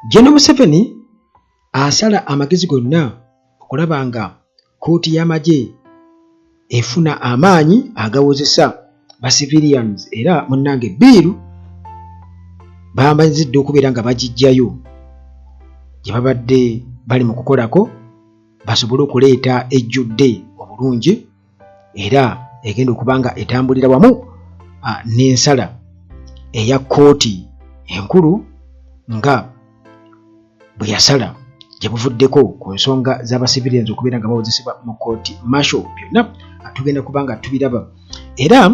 General Museveni asala amagezi gonna okulaba nga kkooti y'amagye efuna amaanyi agawozesa ba civilians, era munnange bill bamazidde okubeera nga bagiggyayo gye babadde bali mu kukolako basobole okuleeta ejjudde obulungi, era egenda okuba nga etambulira wamu n'ensala eya kkooti enkulu nga bwe yasala gye buvuddeko ku nsonga z'abasivilians okubeera nga bawozesebwa mu kooti martial. Byonna tugenda kuba nga tubiraba. Era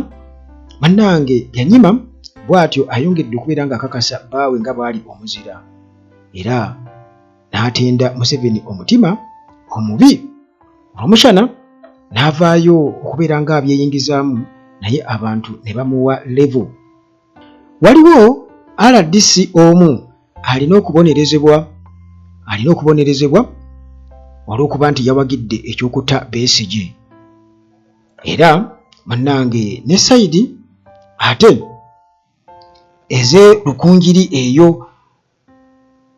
bannange, Byanyima bw'atyo ayongedde okubeera nga akakasa bbaawe nga bw'ali omuzira, era n'atenda Museveni omutima omubi. Olwomushana n'avaayo okubeera nga abyeyingizaamu, naye abantu ne bamuwa level. Waliwo RDC omu alina okubonerezebwa olw'okuba nti yawagidde ekyokutta Besigye. Era munnange, ne side ate ez'e Rukungiri eyo,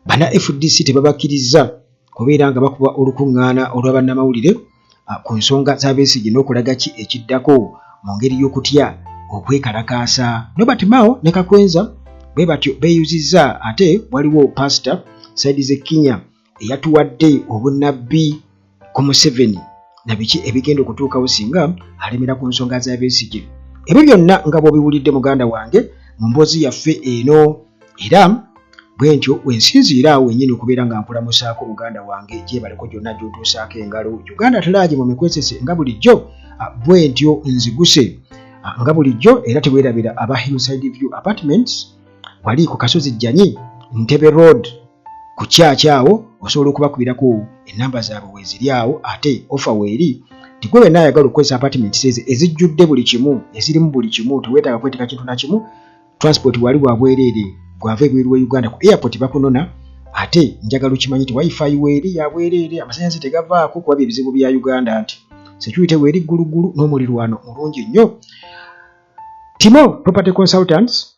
bana FDC tebabakkiriza kubeera nga bakuba olukuŋŋaana olwa bannamawulire ku nsonga za Besigye n'okulaga ki ekiddako mu ngeri y'okutya okwekalakaasa. Norbert Mao ne Kakwenza bwe batyo beeyuzizza. Ate waliwo pasita side z'e Kenya eyatuwadde obunnabbi ku Museveni na biki ebigenda okutuukawo singa alemera ku nsonga za Besigye. Ebyo byonna nga bw'obiwulidde, muganda wange, mu mboozi yaffe eno, era bwe ntyo wensinziira awo wennyini okubeera nga nkulamusaako, muganda wange, gyebaleko gyonna gy'otuusaako engalo. Uganda At Large mu mikwesese nga bulijjo, bwe ntyo nziguse nga bulijjo. Era teweerabira aba Hillside View Apartments wali ku kasozi Jjanyi, Ntebe Road, ku kyaki awo. Osobola okubakubirako, enamba zaabwe weeziri awo. Ate offer weeri nti gwe wenna ayagala okukozesa apartments ezo ezijjudde buli kimu, ezirimu buli kimu, teweetaaga kweteeka kintu na kimu. Transport wali wa bwereere, gwava ebweru wa Uganda, ku airport bakunona. Ate njagala okimanyi nti WiFi weeri ya bwereere, amasannyalaze tegavaako kuba byebizibu bya Uganda, nti security weeri ggulugulu n'omulirwano mulungi nnyo. Timo Property Consultants,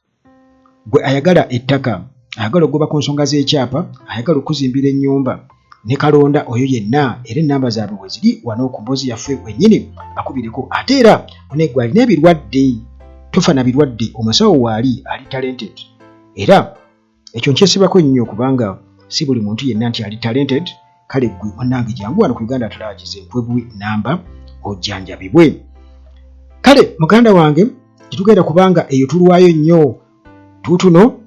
gwe ayagala ettaka, ayagala okugoba ku nsonga z'ekyapa, ayagala okuzimbira ennyumba ne kalonda oyo yenna, era ennamba zaabwe we ziri wano ku mboozi yaffe wennyini, bakubireko. Ate era onegwe alina ebirwadde, tofa na birwadde, omusawo waali ali talented. Era ekyo nkyesibako nnyo kubanga si buli muntu yenna nti ali talented. Kale gwe munnange, jangu wano ku Uganda At Large, ze nkwebuwi namba ojjanjabibwe. Kale muganda wange, tetugenda kubanga eyo tulwayo nnyo. Tuutuno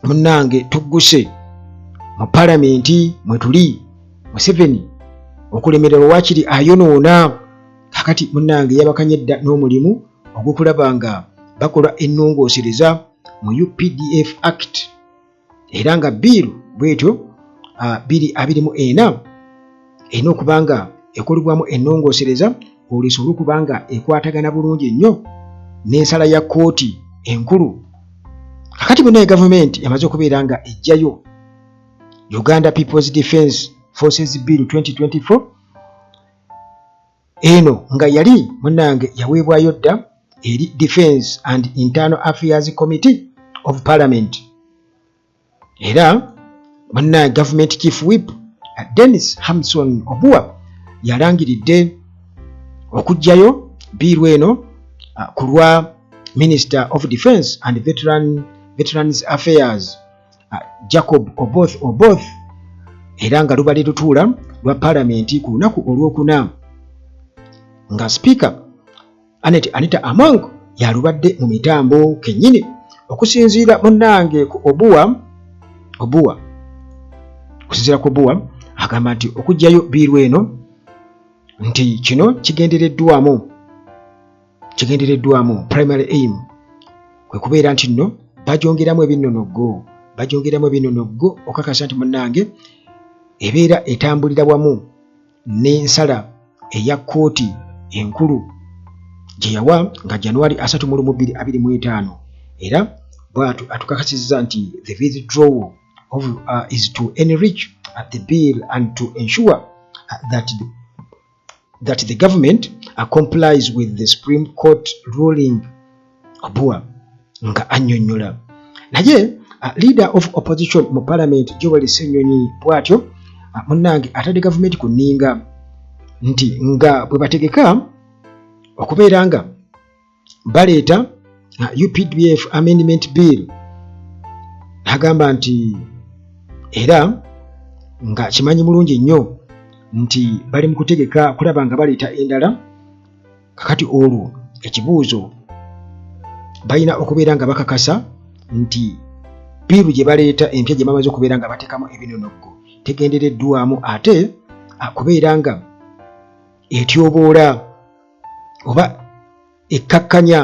munnange, tugguse mu palamenti mwe tuli. Museveni okulemererwa waakiri ayonoona. Kakati munnange, yabakanye dda n'omulimu ogw'okulaba nga bakola ennongoosereza mu UPDF Act, era nga bill bwetyo 2024 erina okuba nga ekolebwamu ennongoosereza, olwo esobole okuba nga ekwatagana bulungi nnyo n'ensala ya kkooti enkulu. Kakati munnaye, gavumenti emaze okubeera nga ejjayo Uganda People's Defence Forces Bill 2024 eno, nga yali munnange yaweebwayo dda eri Defence and Internal Affairs Committee of Parliament. Era munna government chief whip Denis Hamson Obua yalangiridde okuggyayo bill eno ku lwa Minister of Defence and Veterans Affairs Jacob Oboth Oboth, era nga lubadde lutuula lwa paalamenti ku lunaku olwokuna, nga Sipiika Anet Anita Among yalubadde mu mitambo kennyini. Okusinziira munnange ku Obua, okusinziira ku Obua, agamba nti okuggyayo bill eno nti kino kigendereddwamu primary aim kwe kubeera nti nno bagyongeramu ebinonoggo okakasa nti munnange ebeera etambulira wamu n'ensala eya kkooti enkulu gye yawa nga January 31 2025. Era bw'atyo atukakasizza nti the withdrawal of is to enrich the bill and to ensure that the government complies with the Supreme Court ruling. Obua nga annyonnyola, naye Leader of opposition mu parliament Joel Ssenyonyi bw'atyo munnange atadde gavumenti ku nninga nti nga bwe bategeka okubeera nga baleeta UPDF amendment bill, n'agamba nti era nga kimanyi bulungi nnyo nti bali mu kutegeka kulaba nga baleeta endala. Kakati olwo ekibuuzo, balina okubeera nga bakakasa nti bill gye baleeta empya gye bamaze okubeera nga bateekamu ebinonoggo tegendereddwamu ate kubeera nga etyoboola oba ekkakkanya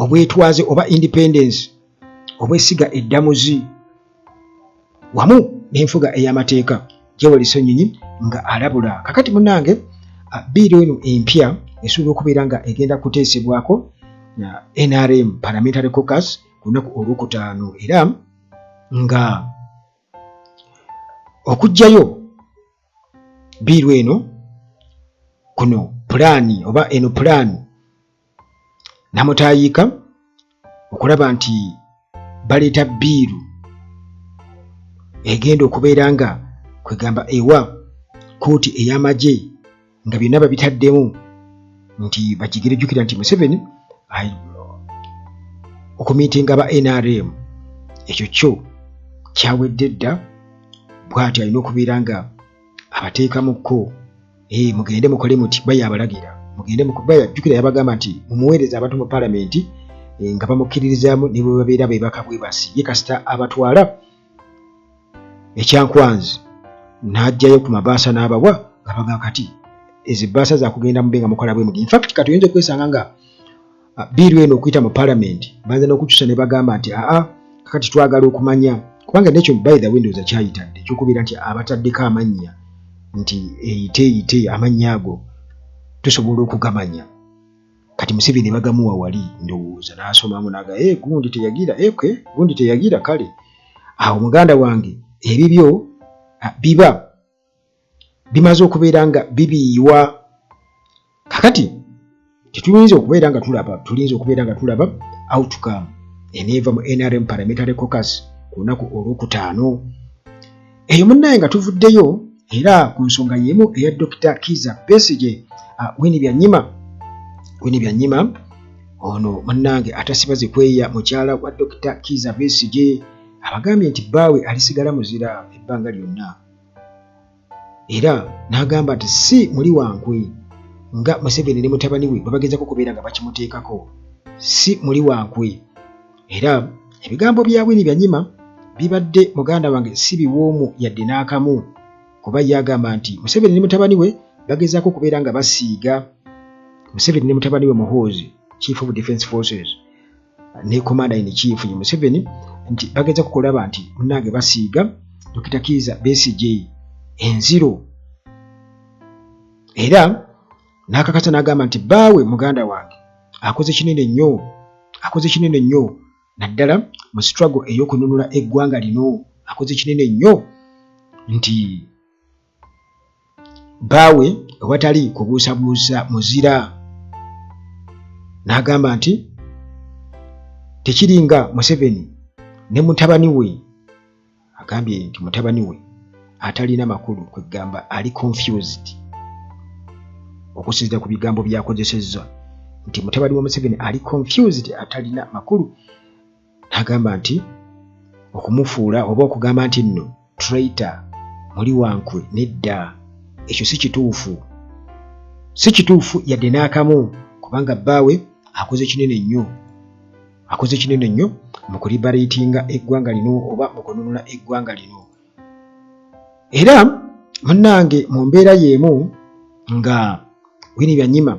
obwetwaze oba independence obwesiga eddamuzi wamu n'enfuga ey'amateeka. Joel Ssenyonyi nga alabula. Kakati munnange, bill eno empya esuubira okubeera nga egenda kuteesebwako NRM Parliamentary Caucus ku lunaku olwokutaano, era nga okuggyayo bill eno kuno pulaani oba eno pulaani namutaayiika okulaba nti baleeta bill egenda okubeera nga kwegamba ewa kooti ey'amagye nga byonna babitaddemu nti bagigire. Jjukira nti Museveni okumiitinga ba NRM ekyo kyo kyawedde dda, bw'atyo alina okubeera nga abateekamukko, mugende mukole muti, baya abalagira mugende. Jjukira yabagamba nti mumuweereza abantu mu paalamenti nga bamukkiririzaamu ne bwe babeera beebaka bwebasi, ye kasita abatwala ekyankwanzi n'ajjayo ku mabaasa n'abawa nga bagamba kati ezo ebbaasa zakugenda mube nga mukola bwe muti. Infact kati oyinza okwesanga nga bill eno okuyita mu paalamenti bayinza n'okukyusa ne bagamba nti aa, kakati twagala okumanya, kubanga nekyo by the way ndowooza kyayitadde ekyokubeera nti abataddeko amannya nti eyite eyite amannya ago tusobola okugamanya. Kati Museveni bagamuwa wali ndowooza n'asomamu naga, e gundi teyagira eke gundi teyagira. Kale awo muganda wange ebibyo biba bimaze okubeera nga bibiiwa. Kakati tetuyinza okubeera nga tulaba, tuliyinza okubeera nga tulaba outcome eneeva mu NRM Parliamentary Caucus ku lunaku olwokutaano eyo. Munnaye, nga tuvuddeyo era ku nsonga y'emu eya Dr Kiza Besigye, Winnie Byanyima, Winnie Byanyima ono munnange atasiba zikweya, mukyala wa Dr Kiza Besigye, abagambye nti bbaawe alisigala muzira ebbanga lyonna, era n'agamba nti si muli wankwe nga Museveni ne mutabani we bwe bagezako okubeera nga bakimuteekako, si muli wankwe. Era ebigambo bya Winnie Byanyima bibadde, muganda wange, si biwoomu yadde n'akamu, kuba ye agamba nti Museveni ne mutabani we bagezaako okubeera nga basiiga Museveni ne mutabani we Muhoozi, Chief of Defence Forces ne Commander in Chief ye Museveni, nti bagezaako kulaba nti munnange basiiga Dr Kiiza Besigye enziro, era n'akakasa n'agamba nti bbaawe muganda wange akoze kinene nnyo, akoze kinene nnyo naddala mu struggle ey'okununula eggwanga lino, akoze kinene nnyo, nti bbaawe ewatali kubuusabuusa muzira. N'agamba nti tekiringa Museveni ne mutabani we, agambye nti mutabani we atalina makulu, kwegamba ali confused okusinziira ku bigambo byakozesezza, nti mutabani wa Museveni ali confused atalina makulu. N'agamba nti okumufuula oba okugamba nti nno traitor, muli wankwe, nedda, ekyo si kituufu, si kituufu yadde n'akamu, kubanga bbaawe akoze kinene nnyo, akoze kinene nnyo mu kuliberatinga eggwanga lino oba mu kununula eggwanga lino. Era munnange, mu mbeera y'emu nga Winnie Byanyima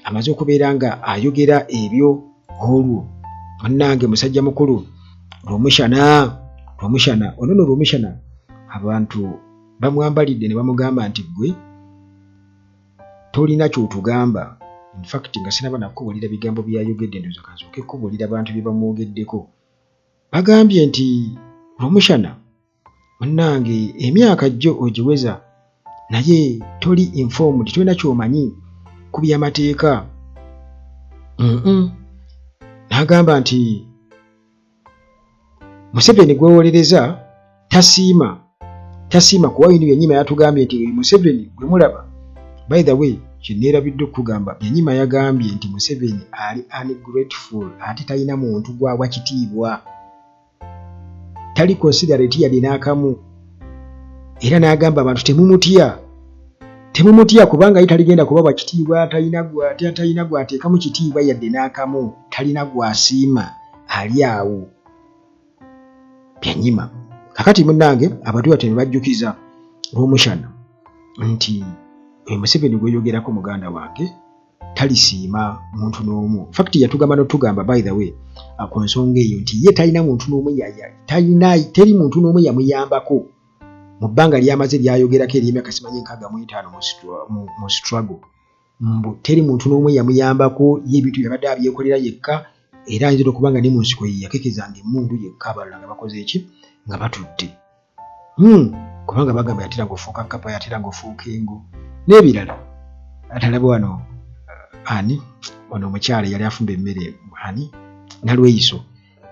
amaze okubeera nga ayogera ebyo, olwo munnange musajja mukulu Rwomushana, Rwomushana ono no Rwomushana abantu bamwambalidde ne bamugamba nti ggwe tolina ky'otugamba. Infact nga sinaba nakubuulira bigambo byayogedde, ndowooza kansooke kubuulira bantu bye bamwogeddeko. Bagambye nti Rwomushana munnange emyaka gyo ogiweza, naye toli informed, tolina kyomanyi ku byamateeka. N'agamba nti Museveni gwewolereza tasiima tasiima kuwa Winnie Byanyima yatugambye nti Museveni gwe mulaba. By the way, kyeneerabidde okukugamba, Byanyima yagambye nti Museveni ali ungrateful ate talina muntu gwawa kitiibwa, tali considerate yadde n'akamu, era n'agamba abantu temumutya, temumutya kubanga ye taligenda kubawa kitiibwa, talina gwateekamu kitiibwa yadde n'akamu, talina gwasiima, ali awo Byanyima. Kakati munnange, abantu bate ne bajjukiza Lwomushana nti oyo Museveni gweyogerako muganda wange talisiima muntu n'omu. Fact, yatugamba notugamba, by the way, ku nsonga eyo nti ye talina muntu n'omu, talina, teri muntu n'omu yamuyambako mu bbanga lyamaze lyayogerako eryemyaka simanyi 65 mu struggle, mbu teri muntu n'omu yamuyambako, ye ebintu byabadde abyekolera yekka, era ayinza okuba nga ne mu nsiko ye yakekezanga emmundu yekka, abalala nga bakoze eki? Nga batudde. Kubanga bagamba yatera ng'ofuuka kapa, yatera ng'ofuuka engo n'ebirala. Atalaba wano ani ono omukyala yali afumba emmere, ani, Nalweyiso,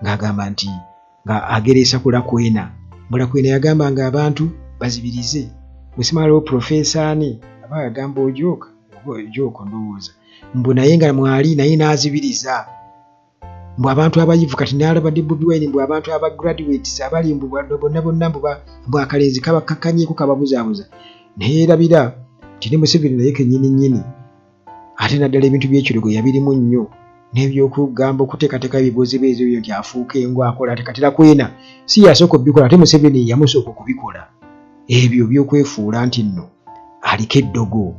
ng'agamba nti nga agereesa ku Lakwena, Mulakwena yagamba nga abantu bazibirize bwesimalawo profesa ani aba yagamba ojooka oba ojooka, ndowooza mbu naye nga mwali naye n'azibiriza mbu abantu abayivu. Kati n'alaba ne Bobi Wine, mbu abantu aba graduates abali mbu bonna bonna mbu akalenzi kabakkakkanyeko kababuzaabuza, naye erabira nti ne Museveni naye kennyini nnyini, ate naddala ebintu by'ekirogo yabirimu nnyo n'ebyokugamba okuteekateeka ebibuuzibuuzi ebyo nti afuuka engo akola ate. Kati Lakwena si yasooka okubikola, ate Museveni yamusooka okubikola ebyo by'okwefuula nti nno aliko eddogo.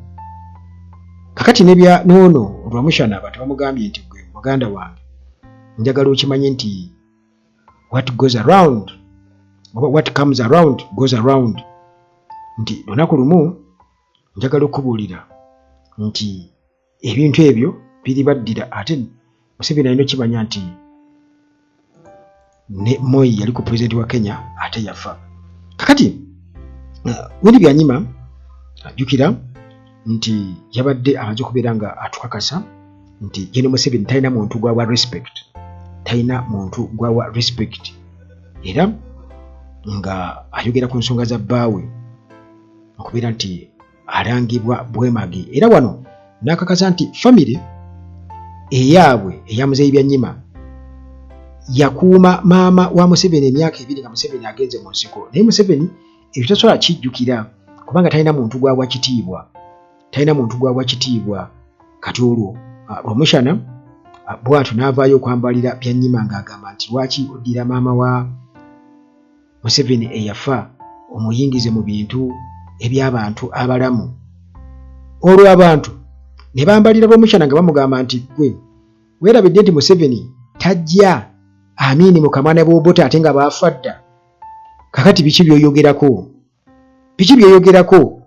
Kakati nebya noono Olwamushana abantu bamugambye nti gwe muganda wange njagala okimanye nti what goes around oba what comes around goes around, nti lunaku lumu njagala okubuulira nti ebintu ebyo biribaddira. Ate Museveni alina okimanya nti ne Moi yali ku pulezidenti wa Kenya ate yafa. Kakati Winnie Byanyima ajjukira nti yabadde amaze okubeera nga atukakasa nti Gen Museveni talina muntu gwawa respect, talina muntu gwawa respect, era nga ayogera ku nsonga za bbaawe okubeera nti alangibwa bwemage, era wano n'akakasa nti famire eyaabwe eya Muzeeyi Byanyima yakuuma maama wa Museveni emyaka 2 nga Museveni agenze mu nsiko, naye Museveni ebyo tasobola kijjukira kubanga talina muntu gwawa kitiibwa, talina muntu gwawa kitiibwa. Kati olwo Lwomushana bw'atyo n'avaayo okwambalira Byanyima ng'agamba nti lwaki oddira maama wa Museveni eyafa omuyingize mu bintu eby'abantu abalamu? Olwo abantu ne bambalira Lwomushana nga bamugamba nti gwe weerabidde nti Museveni tajja Amiini mu kamwana bw'Obote ate nga baafa dda, kakati biki by'oyogerako, biki by'oyogerako?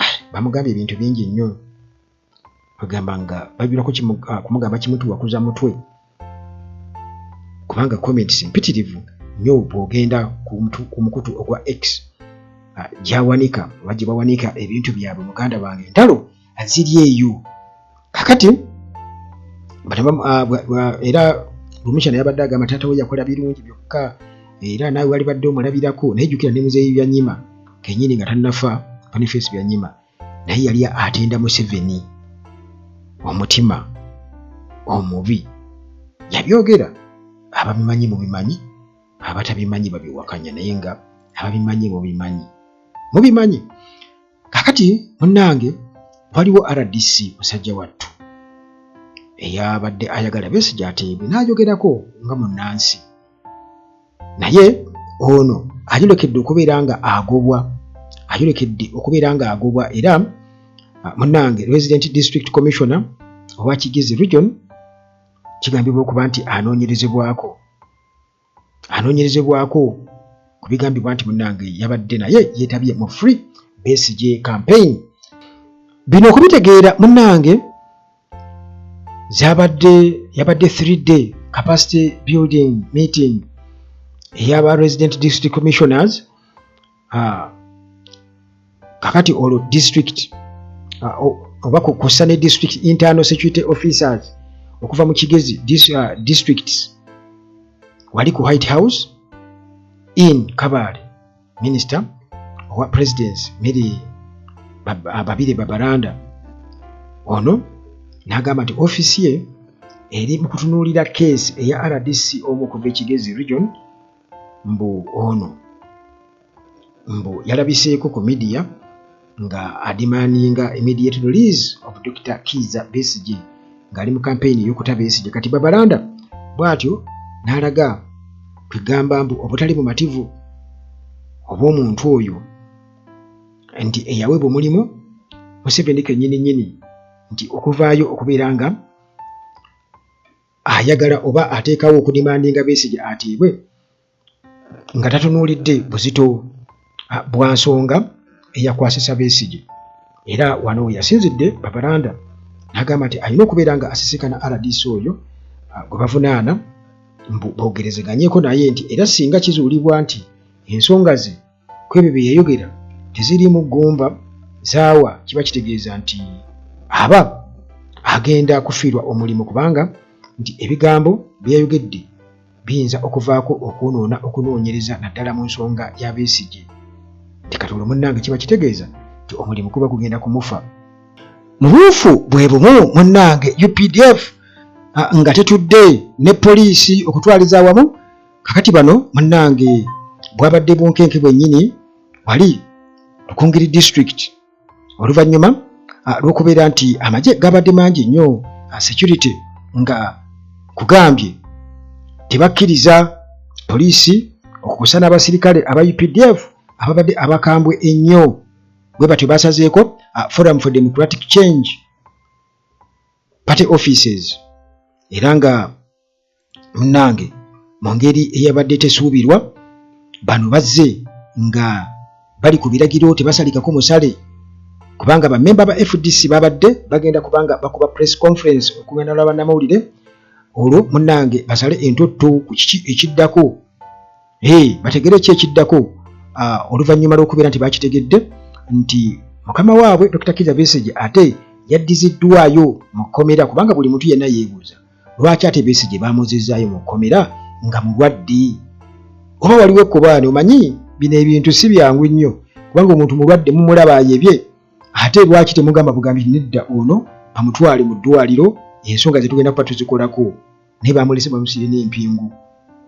Ah, bamugambye ebintu bingi nnyo, bagamba nga bajulako kumugamba kimuti wakuza mutwe, kubanga comments mpitirivu nnyo bw'ogenda ku mukutu ogwa X gyawanika oba gye bawanika ebintu byabwe. Muganda wange, entalo ziri eyo. Kakati era Lumukyana yabadde agamba taata we yakola birungi byokka, era naawe walibadde omulabirako, naye jjukira ne Muzeeyi Byanyima kennyini nga tannafa, Boniface Byanyima, naye yali atenda Museveni omutima omubi, yabyogera. Ababimanyi mubimanyi, abatabimanyi babiwakanya, naye nga ababimanyi mubimanyi, mubimanyi. Kakati munnange, waliwo RDC musajja wattu eyabadde ayagala Besigye ateebwe n'ayogerako nga munnansi, naye ono ayolekedde okubeera nga agobwa, ayolekedde okubeera nga agobwa. Era munnange, Resident District Commissioner owa Kigezi Region kigambibwa okuba nti anoonyerezebwako, anoonyerezebwako ku bigambibwa nti munnange yabadde naye yeetabye mu Free Besigye campaign. Bino okubitegeera munnange, zabadde yabadde 3-day capacity building meeting ey'aba resident district commissioners. Kakati olwo district oba kussa ne district internal security officers okuva mu Kigezi districts. Wali ku White House in Kabale, minisita owa Presidency Mary Babire Babaranda ono n'agamba nti ofiisi ye eri mu kutunuulira keesi eya RDC omu okuva e Kigezi region, mbu ono mbu yalabiseeko ku midiya nga ademandinga immediate release of Dr. Kiiza Besigye ng'ali mu kampeyini ey'okuta Besigye. Kati Babalanda bw'atyo n'alaga kwegamba mbu obutali bumativu obw'omuntu oyo nti eyaweebwa omulimu Museveni kennyini nnyini nti okuvaayo okubeera nga ayagala oba ateekawo okudimandinga Besigye ateebwe nga tatunuulidde buzito bwa nsonga eyakwasisa Besigye. Era wano we yasinzidde Babalanda n'agamba nti alina okubeera nga asisinkana RDC oyo gwe bavunaana mbu boogerezeganyeko naye nti era singa kizuulibwa nti ensonga ze ku ebyo bye yayogera teziriimu ggumba zaawa kiba kitegeeza nti aba agenda kufiirwa omulimu kubanga nti ebigambo bye yayogedde biyinza okuvaako okwonoona okunoonyereza naddala mu nsonga ya Besigye nti kati olwo munnange kiba kitegeeza nti omulimu guba gugenda kumufa. Mu buufu bwe bumu munnange UPDF nga tetudde ne poliisi okutwaliza awamu. Kakati bano munnange bwabadde bunkenke bwennyini wali Rukungiri district oluvannyuma lw'okubeera nti amagye gabadde mangi nnyo, security nga kugambye tebakkiriza poliisi okukusa n'abasirikale aba UPDF ababadde abakambwe ennyo bwe batyo basazeeko Forum for Democratic Change party offices era nga Munnange mu ngeri eyabadde tesuubirwa, bano bazze nga bali ku biragiro tebasalikako musale kubanga bammemba ba FDC babadde bagenda kubanga bakuba press conference okugenda lwa bannamawulire olwo munnange basale entotto ku kiki ekiddako. Hey, bategere ki ekiddako oluvannyuma lw'okubeera nti bakitegedde nti mukama waabwe Dr. Kizza Besigye ate yaddiziddwayo mu kkomera kubanga buli muntu yenna yeebuuza lwaki ate Besigye bamuzizzaayo mu kkomera nga mulwadde oba waliwo ekkobaane. Omanyi bino ebintu si byangu nnyo kubanga omuntu mulwadde mumulaba ayebye ate lwaki temugamba bugambi nedda ono bamutwale mu ddwaliro ensonga zetugenda kuba tuzikolako naye bamulese bamusibye n'empingu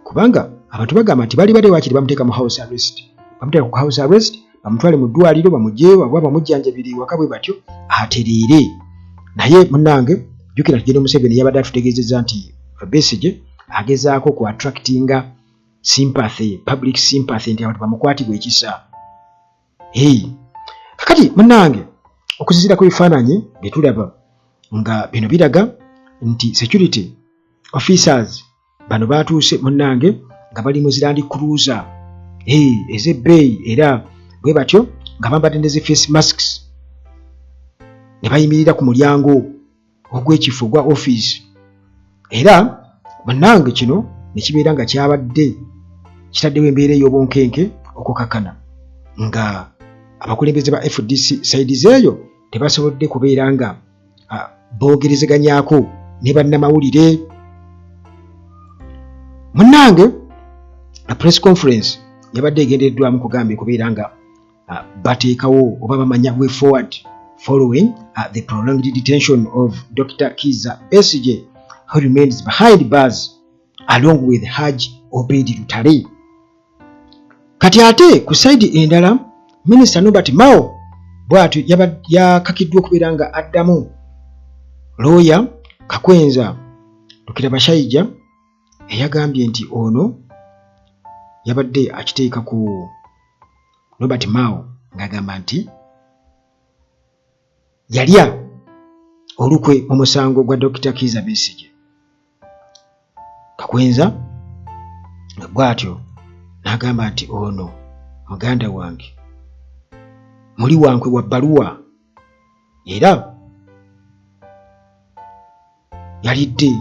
kubanga abantu bagamba nti bali badde wakiri bamuteeka mu house arrest, bamuteeka ku house arrest bamutwale mu ddwaliro bamugyeyo oba bamujjanjabire ewaka bwe batyo atereere. Naye munnange jjukira nti General Museveni yabadde atutegeezezza nti Besigye agezaako ku attractinga sympathy, public sympathy, nti abantu bamukwatibwa ekisa. Hey. Kakati munnange okusinziira ku bifaananyi bye tulaba nga bino biraga nti security officers bano baatuuse munnange nga bali mu zi Land Cruiser ez'ebbeeyi era bwe batyo nga bambadde ne zi face masks ne bayimirira ku mulyango ogw'ekifo ogwa ofiisi era bannange kino ne kibeera nga kyabadde kitaddewo embeera ey'obunkenke okukakana nga abakulembeze ba FDC sayidi zeeyo tebasobodde kubeera nga boogerezeganyako ne bannamawulire. Munnange press conference yabadde egendereddwamu kugambye kubeera nga bateekawo oba bamanya way forward following the prolonged detention of Dr. Kizza Besigye who remains behind bars along with Hajj Obeid Lutale. Kati ate ku sayidi endala Minisita Norbert Mao bw'atyo yakakiddwa okubeera nga addamu looya Kakwenza Rukirabashaija eyagambye nti ono yabadde akiteeka ku Robert Mao ng'agamba nti yalya olukwe mu musango gwa Dokita Kiiza Besigye. Kakwenza bw'atyo n'agamba nti ono muganda wange muli wankwe wa bbaluwa era yalidde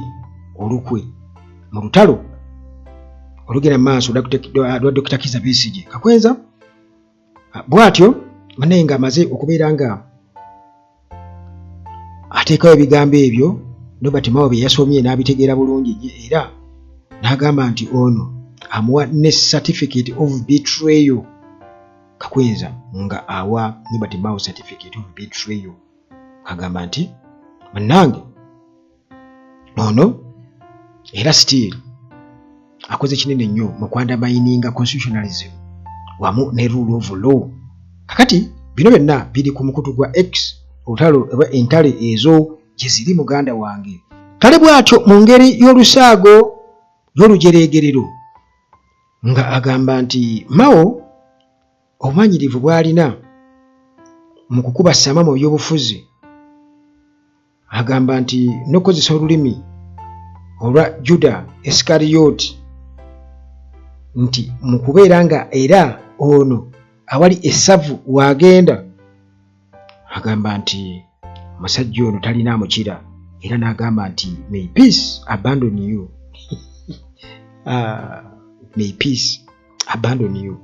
olukwe mu lutalo olugenda mu maaso lwa Dokita Kizza Besigye. Kakwenza bw'atyo naye ng'amaze okubeera nga ateekawo ebigambo ebyo Norbert Mao bye yasomye n'abitegeera bulungi nnyo era n'agamba nti ono amuwa ne certificate of betrayal. Kakwenza nga awa Norbert Mao certificate of betrayal, agamba nti munnange ono era still akoze kinene nnyo mu ku-undermininga constitutionalism wamu ne rule of law. Kakati bino byonna biri ku mukutu gwa X, olutalo oba entale ezo gye ziri, muganda wange. Kale bw'atyo mu ngeri y'olusaago y'olujereegerero nga agamba nti Mao obumanyirivu bw'alina mu kukuba ssama mu byobufuzi, agamba nti n'okukozesa olulimi olwa Juda Isikariyoti nti mu kubeera nga era ono awali essavu waagenda, agamba nti omusajja ono talina amukira, era n'agamba nti may peace abandon you. May peace abandon you.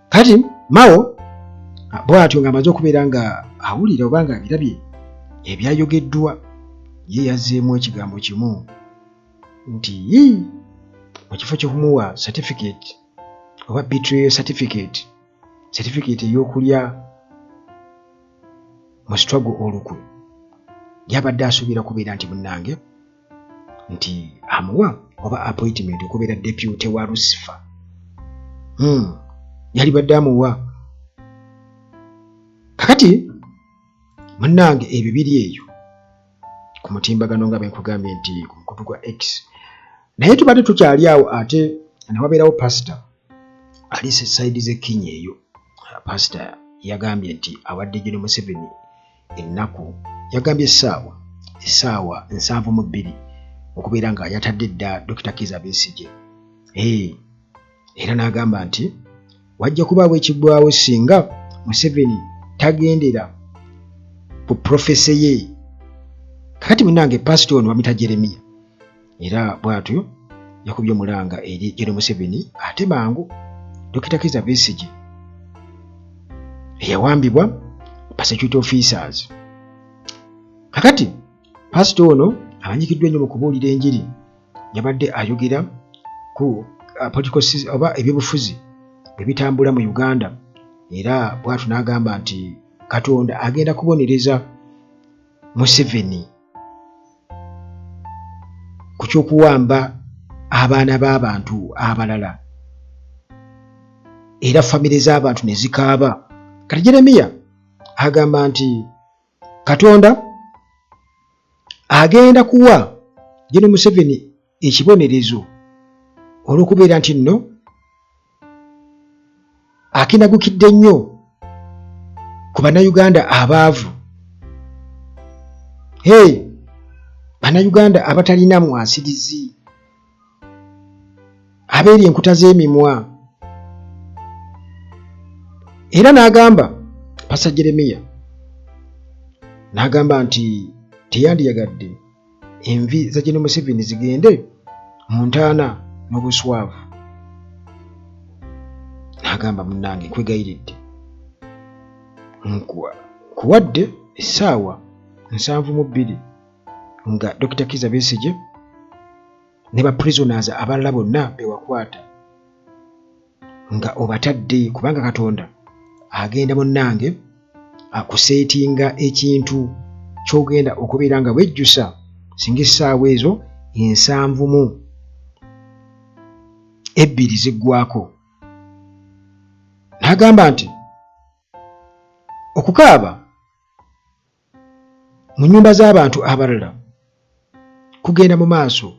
Kati Mao bw'atyo ng'amaze okubeera nga awulira oba nga abirabye ebyayogeddwa, ye yazzeemu ekigambo kimu nti mu kifo ky'okumuwa certificate oba betrayal certificate, certificate ey'okulya mu struggle olukwe, yabadde asuubira kubeera nti munnange nti amuwa oba appointment okubeera deputy wa Lucifer. Yalibadde amuwa. Kakati munnange ebyo biri eyo ku mutimbagano nga bwenkugambye nti ku mukutu gwa X. Naye tubadde tukyali awo, ate newabeerawo pasita alise side z'e Kenya eyo. Pasita yagambye nti awadde Gen Museveni ennaku, yagambye essaawa 72 okubeera nga yatadde dda Dr Kiza Besigye. Era n'agamba nti wajja kubaawo ekiggwawo singa Museveni tagendera ku prophecy ye. Kakati munange pasita ono bamuyita Jeremiya, era bw'atyo yakubye omulanga eri Gen Museveni ate mangu Dr Kiza Besigye eyawambibwa ba security officers. Kakati pasita ono amanyikiddwa ennyo mu kubuulira enjiri yabadde ayogera ku political oba ebyobufuzi bwe bitambula mu Uganda, era bw'atyo n'agamba nti Katonda agenda kubonereza Museveni ku ky'okuwamba abaana b'abantu abalala era famire z'abantu ne zikaaba. Kati Jeremiya agamba nti Katonda agenda kuwa Gen Museveni ekibonerezo olw'okubeera nti nno akinagukidde nnyo ku Bannayuganda abaavu, hey, Bannayuganda abatalina mwasirizi, abeeri enkuta z'emimwa. Era n'agamba Pastor Jeremiya n'agamba nti teyandiyagadde envi za Gen Museveni zigende mu ntaana n'obuswavu. N'agamba, munnange, nkwegayiridde, nkuwadde essaawa 72 nga Dr Kiza Besigye ne ba prisoners abalala bonna bewakwata nga obatadde, kubanga Katonda agenda munnange akuseetinga ekintu ky'ogenda okubeera nga wejjusa singa essaawa ezo 72 ziggwako. N'agamba nti okukaaba mu nnyumba z'abantu abalala kugenda mu maaso,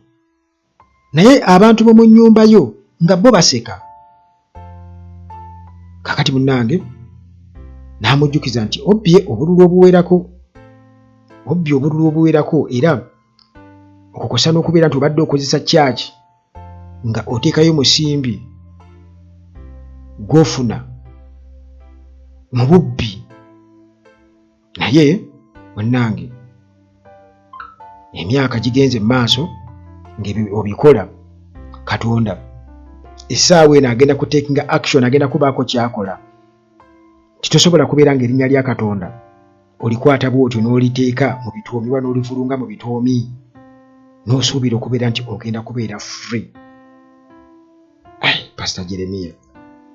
naye abantu bo mu nnyumba yo nga bo baseka. Kakati munnange n'amujjukiza nti obbye obululu obuwerako, obbye obululu obuwerako, era okukosa n'okubeera nti obadde okozesa kyaki nga oteekayo musimbi gw'ofuna mu bubbi. Naye munnange emyaka gigenze mu maaso ng'ebyo obikola, Katonda essaawa eno agenda kutekinga action, agenda kubaako kyakola. Titosobola kubeera ng'erinnya lya Katonda olikwata bw'otyo n'oliteeka mu bitoomi oba n'olivulunga mu bitoomi n'osuubira okubeera nti ogenda kubeera free. Pasita Jeremiya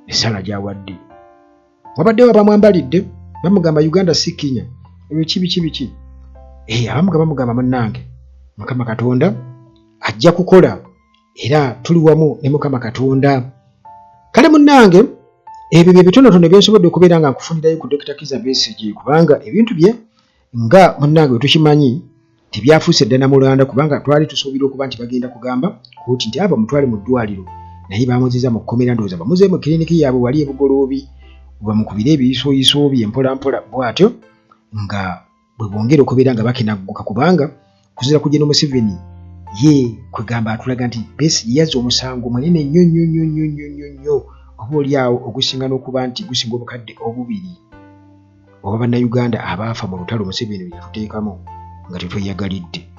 essaala gy'awadde. Wabaddewo abamwambalidde bamugamba Uganda si Kenya, ebyo ki biki biki. Eh, abamu nga bamugamba munnange Mukama Katonda ajja kukola era tuli wamu ne Mukama Katonda. Kale munnange ebyo bye bitonotono byensobodde okubeera nga nkufunirayo ku Dokita Kizza Besigye kubanga ebintu bye nga munnange bwe tukimanyi tebyafuuse dda namulanda kubanga twali tusuubira okuba nti bagenda kugamba kooti nti aba mutwale mu ddwaliro naye bamuziza mu kkomera ndowooza bamuzeemu mu kiriniki yaabwe wali e Bugoloobi bamukubire ebiyisoyiso bye mpolampola bw'atyo nga bwe bongera okubeera nga bakenagguka kubanga kuzira ku General Museveni ye kwegamba atulaga nti Besigye yazza omusango munene nnyo nnyo nnyo nnyo nnyo nnyo nnyo oba oli awo ogusinga n'okuba nti gusinga obukadde obubiri oba Bannayuganda abaafa mu lutalo Museveni lwe yatuteekamu nga tetweyagalidde.